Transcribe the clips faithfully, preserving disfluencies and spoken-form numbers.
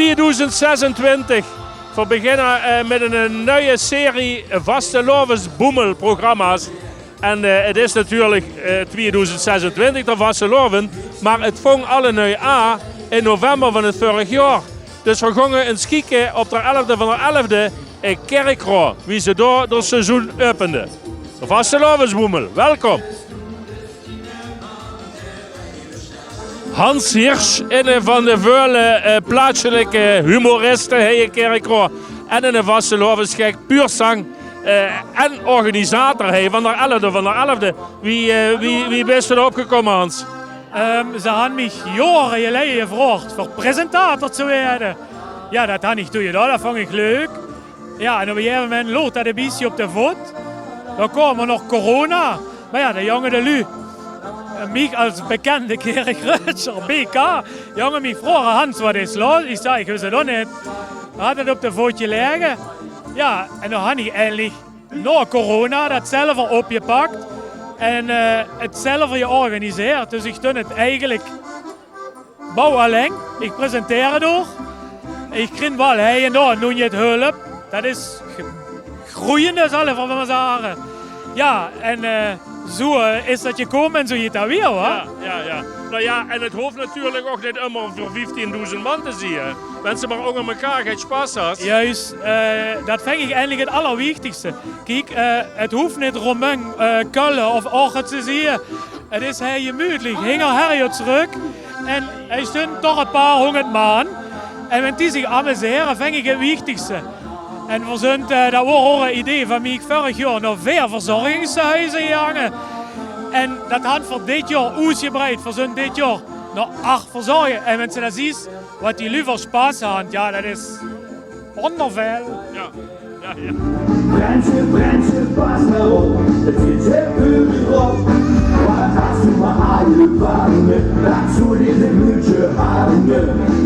Twieëdoezend zesentwintig. Veer beginne, eh, mit ein, ein nui serie vastelaovesboemelprogramma's. En, eh, 't is natuurlik, eh, twieëdoezend zesentwintig, de vastelaovend, mer 't vong al ein nui aan in november van 't vörig jaor. Dus veer gónge ins kieke op d'r elfde van d'r elfde in Kirchroa, wie ze dao d'r seizoen äöpende. De vastelaovesboemel, welkom. Hans Hirsch, eine van de väöle, eh, plaatselike humoriste hie in Kirchroa en eine vastelaovesgek, pur sang, eh, en organisator hie van d'r elfde van d'r elfde. Wie, eh, wie, wie bis se dao op gekómme, Hans? Ehm, ze hant mich jaore geleje gevraog veur presentator te waere. Jao, dat hant ich toen gedaon, dat vong ich leuk. Jao, en op ein gegaeve moment loog dat ein bietje op de voot. Dan kaom nog corona. Mer jao, de jónge, de luuj, eh, mich es bekende Kirchröadsjer, B K, jónge mich vraoge: "Hans, wat is los?" Ich zag: "Ich wis 't ouch neet." Haw 't op de voot gelaege. Jao, en dan han ich eigelik nao corona dat zelver opgepak en, eh, 't zelver georganiseerd. Dus ich doon 't eigelik bouw allein. Ich presenteer 't ouch. Ich krien waal hie en dao noe get hulp. Dat is ge-, groeiende, zal ich mer zage. Jao, en, eh, zoe, eh, is dat gekómme en zoe geit dat weer, wa? Jao, jao, jao. Noe jao, en 't hoof natuurlik ouch neet ummer veur vieftiendoezend man te zeen, hè. Wens se mer ónger mekaar get sjpas has. Juus, eh, dat ving ich eigelik 't allerwichtigste. Kiek, eh, 't hoof neet Romein, eh, Kölle of Oche te zeen. 't Is hie gemeutlik, hinger Herjot's rök. En hie sjtunt toch e paar hóngerd man. En wens die zich amusere, ving ich 't wichtigste. En veer zunt, eh, dat waor ouch e idee van mich, vörig jaor nao veer verzorgingstehuize gegange. En dat hant veer dit jaor oetgebreid. Veer zunt dit jaor nao ach verzorge-, en wens se dat zuus, wat die luuj veur sjpas hant, jao, dat is óngerväöl. Jao, jao, jao. Fränske, Fränske, pas mer op, 't zit hie veur dich op. Wat has doe mer aan de panne, dat zoe deze mutsje hange.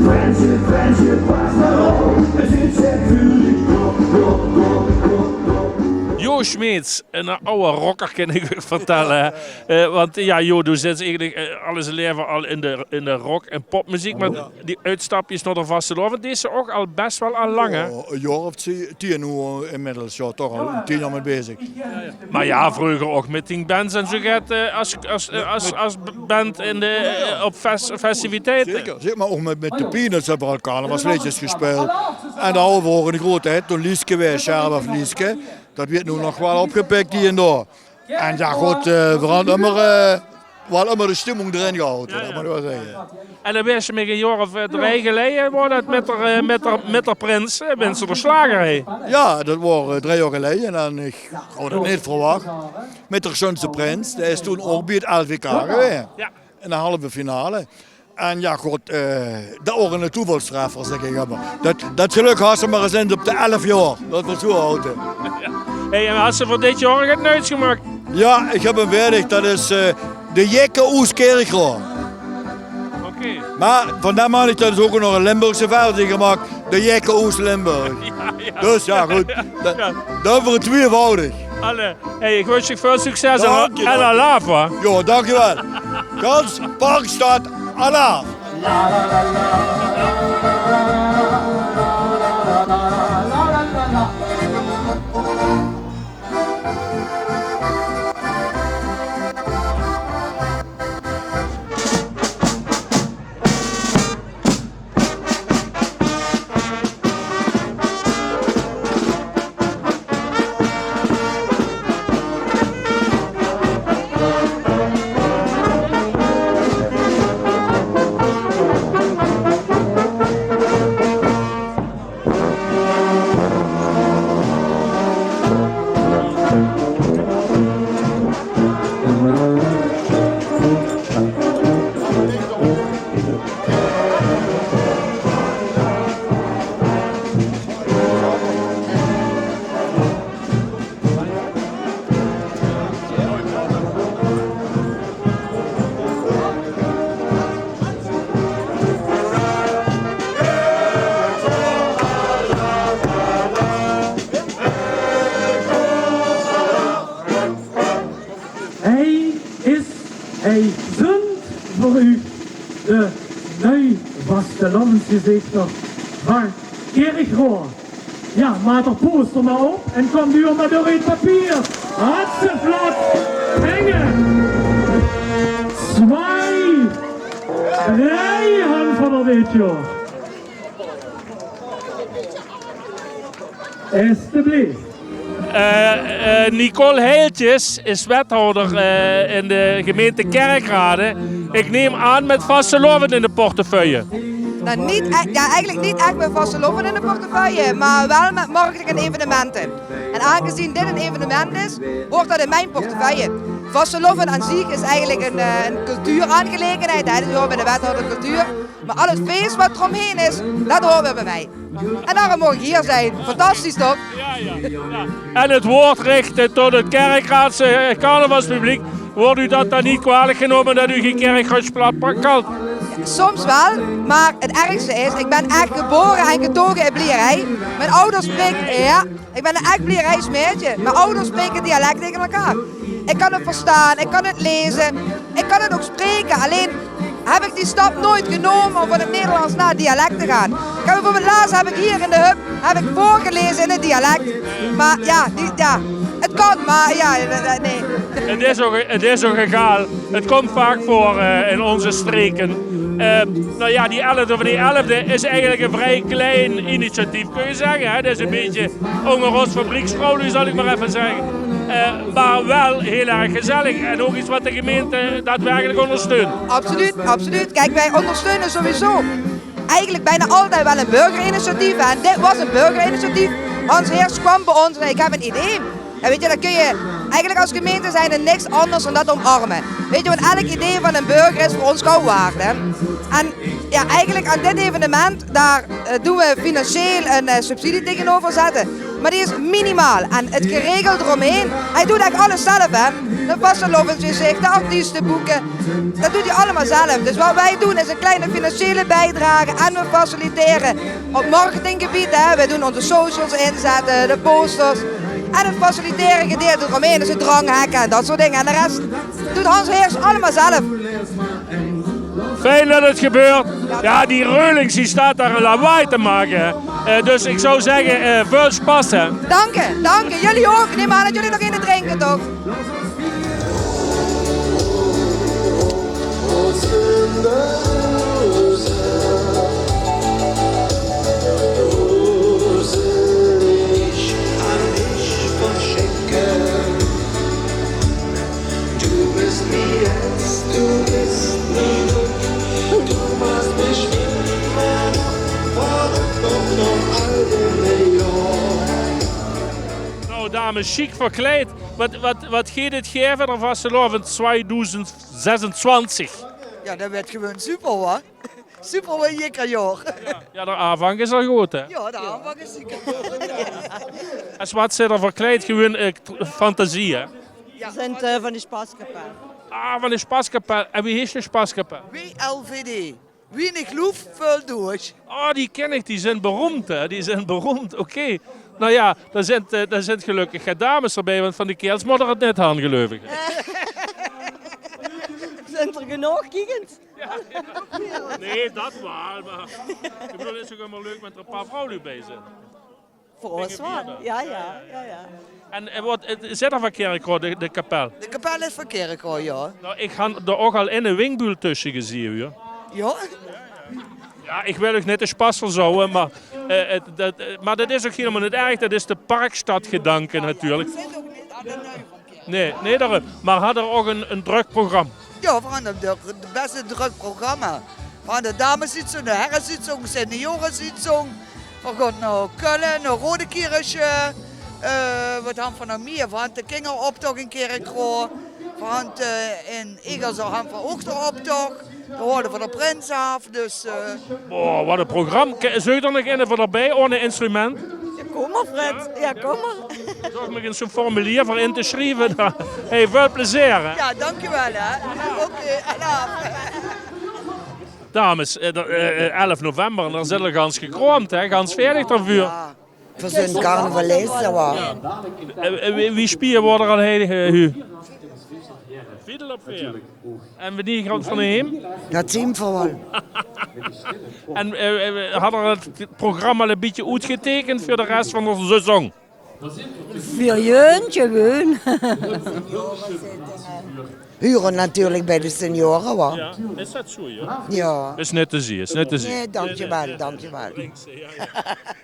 Fränske, Fränske, pas mer op, 't zit hie veur dich op, op, op, op, op. Jo Smeets, eine awwe rocker, kin ich uch vertèlle, hè. Eh, want jao, Jo, doe zits eigelik, eh, al dien laeve al in de, in de rock- en popmeziek, mer die oetstapkes nao de vastelaovend, deis se ouch al bès waal al lang, hè? Jao, e jaor of tien noe, eh, inmiddels. Jao, toch al tien jaor mit bezig. Mer jao, vreuger ouch mit dien bands en zoe get, eh, es, es, eh, es, es band in de, eh, op fes-, festiviteite. Zeker, zeker, mer ouch mit, mit de Peanuts höbbe v'r al carnavalsleedjes gespeeld. En dao hawwe v'r ouch 'n groete hit, toen Lieske weer, Sjerp of Lieske. Dat weurt noe nog waal opgepik hie en dao. En jao, good, eh, v'r hant ummer, eh, waal ummer de stimming d'rin gehaoje, dat mót ich waal zègke. En dan waas se mich e jaor of, eh, drei geleje, waor dat mit d'r, eh, mit d'r, mit d'r prins, eh, Minsterder Slager, hè? Jao, dat waor, eh, drei jaor geleje en ich haw dat neet verwach. Mit d'r Sjunste Prins, dae is toen ouch bie 't L V K gewaes. Jao. In de halve finale. En jao, god, eh, dat waor 'ne toevalstreffer, zègk ich ummer. Dat, dat gelök has se mer ins op de elf jaor. Laot v'r 't zoe haoje. Hey, en has se veur dit jaor get nuits gemaak? Jao, ich höb 'm veerdig. Dat is, eh, De Jekke oes Kirchroa. Oké. Mer van dae man, ich höb dus ouch nog 'n Limburgse versie gemaak. De Jekke oes Limburg. Jao, jao. Dus jao, good. Jao. Dan veur 't twieëvoudig. Allee. Hey, ich wins dich väöl succes en, en alaaf, wa? Jao, dankjewel. Gans Parkstad, alaaf. Hie is, hie zunt veur uch de nui vastelaovesgezichter van Kirchroa. Jao, maak de poster mer op en kom noe mer door 't papier. Hatseflats, henge. Zwei, drei han van de video. Alstublieft. Eh, eh, Nicole Heiltjes is wethouder, eh, in de gemeente Kerkrade. Ik neem aan met vastelaovend in de portefeuille. Nou, niet e-, ja, eigenlijk niet echt met vastelaovend in de portefeuille, maar wel met marketing en evenementen. En aangezien dit een evenement is, hoort dat in mijn portefeuille. Vastelaovend aan zich is eigenlijk een, eh, een cultuuraangelegenheid, hè, dus we horen bij de wethouder cultuur. Maar al het feest wat eromheen is, dat hoort weer bij mij. En daarom mag ik hier zijn. Fantastisch, toch? Ja, ja, ja. En het woord richten tot het Kerkraadse, eh, carnavalspubliek. Wordt u dat dan niet kwalijk genomen dat u geen Kerkraods plat kan? Soms wel, maar het ergste is, ik ben echt geboren en getogen in Blierij. Mijn ouders spreken, ja, ik ben een echt Blierijs meidje. Mijn ouders spreken dialect tegen elkaar. Ik kan het verstaan, ik kan het lezen, ik kan het ook spreken. Alleen heb ik die stap nooit genomen om van het Nederlands naar het dialect te gaan. Ik heb bijvoorbeeld laatst heb ik hier in de hub heb ik voorgelezen in het dialect. Maar ja, die, ja, het kan, maar ja, eh, nee. Het is ook, het is ook egaal. Het komt vaak voor, eh, in onze streken. Eh, nou ja, die elfde van die elfde is eigenlijk een vrij klein initiatief, kun je zeggen, hè? Dat is een beetje onder ons fabrieksvrouw, zal ik maar even zeggen. Eh, maar wel heel erg gezellig. En ook iets wat de gemeente daadwerkelijk ondersteunt. Absoluut, absoluut. Kijk, wij ondersteunen sowieso eigenlijk bijna altijd wel een burgerinitiatief. En dit was een burgerinitiatief. Hans Heers kwam bij ons en zei: "Ik heb een idee." En weet je, dan kun je eigenlijk als gemeente zijn er niks anders dan dat omarmen. Weet je, want elk idee van een burger is voor ons goud waard, hè. En ja, eigenlijk aan dit evenement, daar, eh, doen we financieel een, eh, subsidie tegenover zetten. Maar die is minimaal. En het geregeld eromheen, hij doet echt alles zelf, hè. De vastelaovendsuitzicht, de artiesten boeken. Dat doet hij allemaal zelf. Dus wat wij doen is een kleine financiële bijdrage en we faciliteren op marketinggebied, hè. We doen onze socials inzetten, de posters. En het faciliteren gedeelte eromheen, dus het dranghekken en dat soort dingen. En de rest doet Hans Heers allemaal zelf. Fijn dat het gebeurt. Ja, die Reulings, die staat daar een lawaai te maken, hè. Eh, dus ik zou zeggen, eh, veel spas, hè. Dank je, dank je. Jullie ook. Ik neem aan dat jullie nog in het drinken, toch? Nou, dames, chic verkleid. Wat, wat, wat geet het gaeve, de vastelaovend tweeduizend zesentwintig? Ja, dat werd gewoon super, hoor. Super, hoor, jekker, joh. Ja, de aanvang is al goed, hè? Ja, de aanvang is zeker goed. Es wat zit er verkleid? Gewoon, eh, fantasie, hè? Ja. We zijn, eh, van de Spaskapel. Ah, van de Spaskapel. En wie heet de Spaskapel? W L V D. Weinig loef, veel doos. Oh, die ken ik, die zijn beroemd, hè? Die zijn beroemd, oké. Nou ja, daar zijn, eh, daar zijn gelukkig geen dames erbij, want van de kerels moet er het net aan, geloof ik. Zijn er genoeg, kiekend? Ja. Nee, dat wel, maar ik bedoel, het is ook helemaal leuk met er een paar vrouwen bij zijn. Voor ons wel, ja, ja, ja, ja. En, en wat, het, zit er van Kirchroa, de, de kapel? De kapel is van Kirchroa, ja. Nou, ik had er ook al in een winkbuul tussen gezien, hoor. Ja? Ja, ik wil ook niet de spas verzouwen, maar, eh, het, dat, eh, maar dat is ook helemaal niet erg. Dat is de Parkstadgedanken natuurlijk. Nee, nee, daarom. Maar had er ook een, een druk programma? Ja, we hadden de, de beste druk programma. We hadden de damesitzung, de herresitzung, senioresitzung. We gaan naar Keulen, naar Rode Kirche. Eh, wat hadden we nog meer? We hadden de kingeroptocht in Kirchroa. We hadden, eh, in Egerse hadden we ook de optocht. Daar hoorden we de prins af, dus, eh. Oh, wat een programma. Ke-, zul je er nog een voor erbij, ohne instrument? Ja, kom maar, Fred. Ja, kom maar. Zorg maar eens een formulier voor in te schrijven. Hey, veel plezier, hè? Ja, dankjewel, hè. Oké, alaaf. Dames, eh, de, eh, elf november, dan zit er gans gekroomd, hè? Gans veertig daarvoor. Ja. We zijn carnavalesse, wa? Eh, eh, wie, wie spier worden al heilige, eh, hu? Fiedel op veer. En wanneer gaat van hem? Dat zien we wel. En eh, eh, had er het programma al een beetje oetgetekend voor de rest van de seizoen? Veur junt, gewoon. Hure natuurlik bij de senioren, wa? Ja, is dat zo, ja? Ja. Is net te zien, is net te zien. Nee, dankjewel, dankjewel.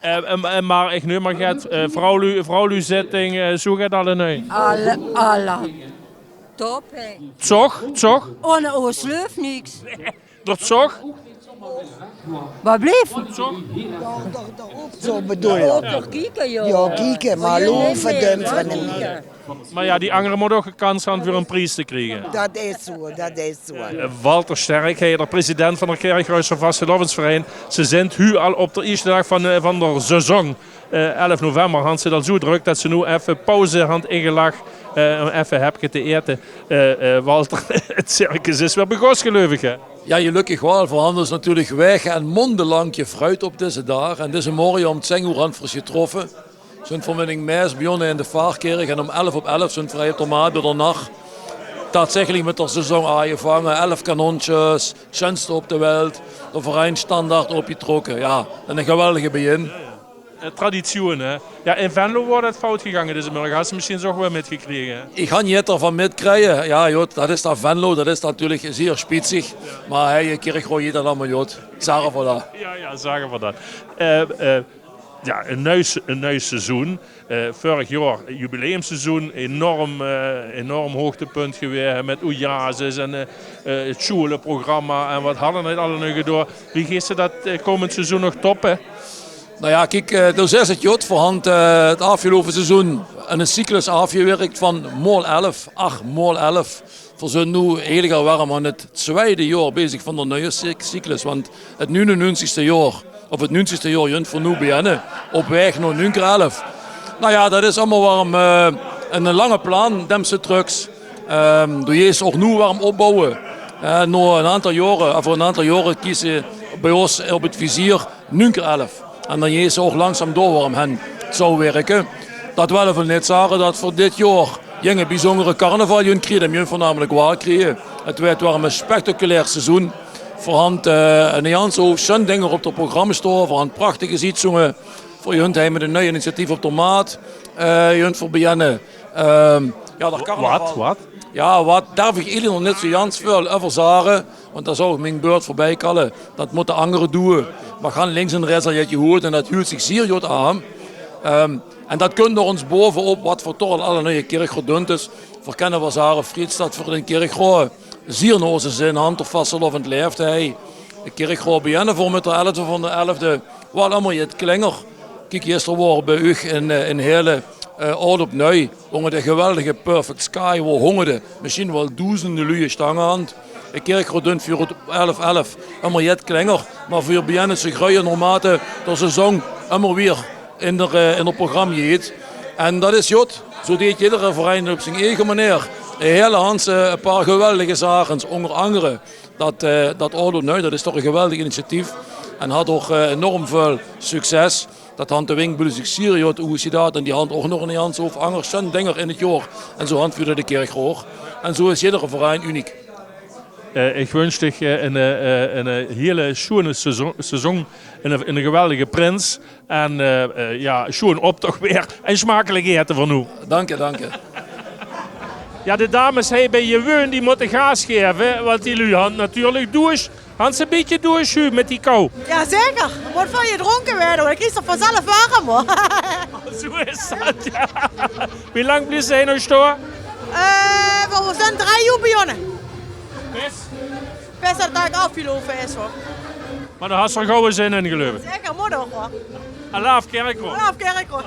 Eh, eh, maar ik neem maar get, eh, vrouwlu, vrouwlu zitting, eh, zo gaat alle nui. Alle, alle. Top, hè. Toch, toch? Ohne oos leuf niks. Door toch? Wat bleef? Zo bedoel ik. Door kieken, joh. Ja, kieken, maar lopen, dump van de mier. Maar ja, die andere moet ook een kans hebben voor een prijs te krijgen. Dat is zo, dat is zo. Eh, Walter Sterk, hij is de president van de Kirchroazer Vastelaovesverein. Ze zijn nu al op de eerste dag van, eh, van de seizoen. Eh, elf november hadde ze het al zo druk dat ze nu even pauze hadde ingelag, eh, om even hepke te eten. Eh, eh, Walter, het circus is weer begos, geloof ik, hè? Ja, gelukkig wel. Veer hadde ons natuurlik waeg en monde lang gefreid op deze daag. En deze morgen om tien oor hadde veer ons getroffen. Zunt veer mit ing meis bejonne in de Vaarkirch en om elf op elf zunt veer op de maat bij de nacht tatsächlich mit de seizoen aangevangen. Elf kanoontjes, schönste op de welt, de verein standaard opgetrokken. Ja, en een geweldige begin. Eh, traditie, hè? Ja, in Venlo wordt het fout gegaan deze morgen. Had ze misschien toch wel mitgekregen, hè? Ik ga niet ervan mitkregen. Ja, joh, dat is dan Venlo, dat is natuurlijk zeer spitsig. Maar hey, Kirchroa, dat allemaal, joh. Zagen we dat. Ja, ja, zagen we dat. Eh, eh, ja, een nieuw, se- een nieuw seizoen. Eh, vorig jaar jubileumseizoen, enorm, eh, enorm hoogtepunt geweest met Oejazes en eh, eh, het scholenprogramma en wat hadden het allemaal gedaan. Wie geeft ze dat eh, komend seizoen nog toppen? Nou ja, kiek, eh, dus is het jot. Veer hadde eh, het afgelopen seizoen een cyclus afgewerkt van maol elf, acht maol elf. Veer zunt nu heel erg warm aan het tweede jaar bezig van de nieuwe cyc- cyclus. Want het negenennegentigste jaar, of het negentigste jaar, junt veer nu beginnen, op weg naar negen keer elf. Nou ja, dat is allemaal warm eh, een lange plan, demse trucks. Ehm doe je is ook nu warm opbouwen. Eh, na een aantal jaren, of een aantal jaren kiezen bij ons op het vizier negen keer elf. En dan geis se ook langzaam door wo 'm hen zou werken. Dat wille veer net zage dat veer dit jaor jinge bijzondere carnaval junt kriege, junt voornamelijk waal kriege. Het werd weer een spectaculair seizoen. Veer hadde eh, een ganse hoop schön dinger op de programma stoa. Veer hadde prachtige zitsoenge. Veer junt hei met een nieuw initiatief op de maat. Eh, junt veer beginnen. Ehm, ja, dat carnaval. Wat? Wat? Ja, wat durf ik eigenlijk nog net zo jans veel over zage. Want dan zou ik mijn beurt voorbij kallen. Dat moeten anderen doen. Maar gaan links en rechts al je gehoord en dat huurt zich zeer goed aan. Ehm, en dat kunt nog eens bovenop wat voor toch al alle nieuwe Kirchroa dunt is. Veer kennen wel zage, Frits, dat veer in Kirchroa zeer naar onze zin hadde, toch vastelaovend leeft hij. De Kirchroa beginnen veer met de elfde van de elfde. Wel allemaal het klinger. Kiek, gisteren waren bij u in, eh, in Heerlen eh, oud op nui. Onder de geweldige Perfect Sky, wo honderde, misschien wel duizenden luie stangen aan. De Kirchroa dunt veur het elf elf, allemaal jet klinger. Maar veur beginnen ze groeien naarmate de seizoen allemaal weer in de, eh, in het programma gaat. En dat is jot. Zo deed iedere verein op zijn eigen manier. De hele Hans, eh, een paar geweldige zaken, onder andere dat, eh, dat oud op nui, dat is toch een geweldig initiatief. En had ook eh, enorm veel succes. Dat hadde de Winkbullen zich zeer goed oesjedaad. En die hadde ook nog een Jans of anger schön dinger in het jaar. En zo hadde veer de Kirchroa. En zo is iedere verein uniek. Eh, ik wens dich eh, een, eh, eh, een eh, hele schone seizoen, seizoen een, een geweldige prins. En eh, eh, ja, schoon optocht weer. En smakelijk eten van u. Dank je, dank je. Ja, de dames hei bij je weun, die moeten gaas geven. Want die lui hadde natuurlijk douche. Hadde ze een beetje doorgeschuurd met die kou? Ja, zeker. Moet van je dronken worden, want ik is er vanzelf warm, hoor. Zo is dat, ja. Wie lang blijft ze nog staan? Eh, we zijn drie uur begonnen. Best? Best dat het eigenlijk afgelopen is, hoor. Maar dan had ze er gauw zin in, geloof ik. Zeker, moet ook, hoor. Alaaf Kirchroa. Alaaf Kirchroa.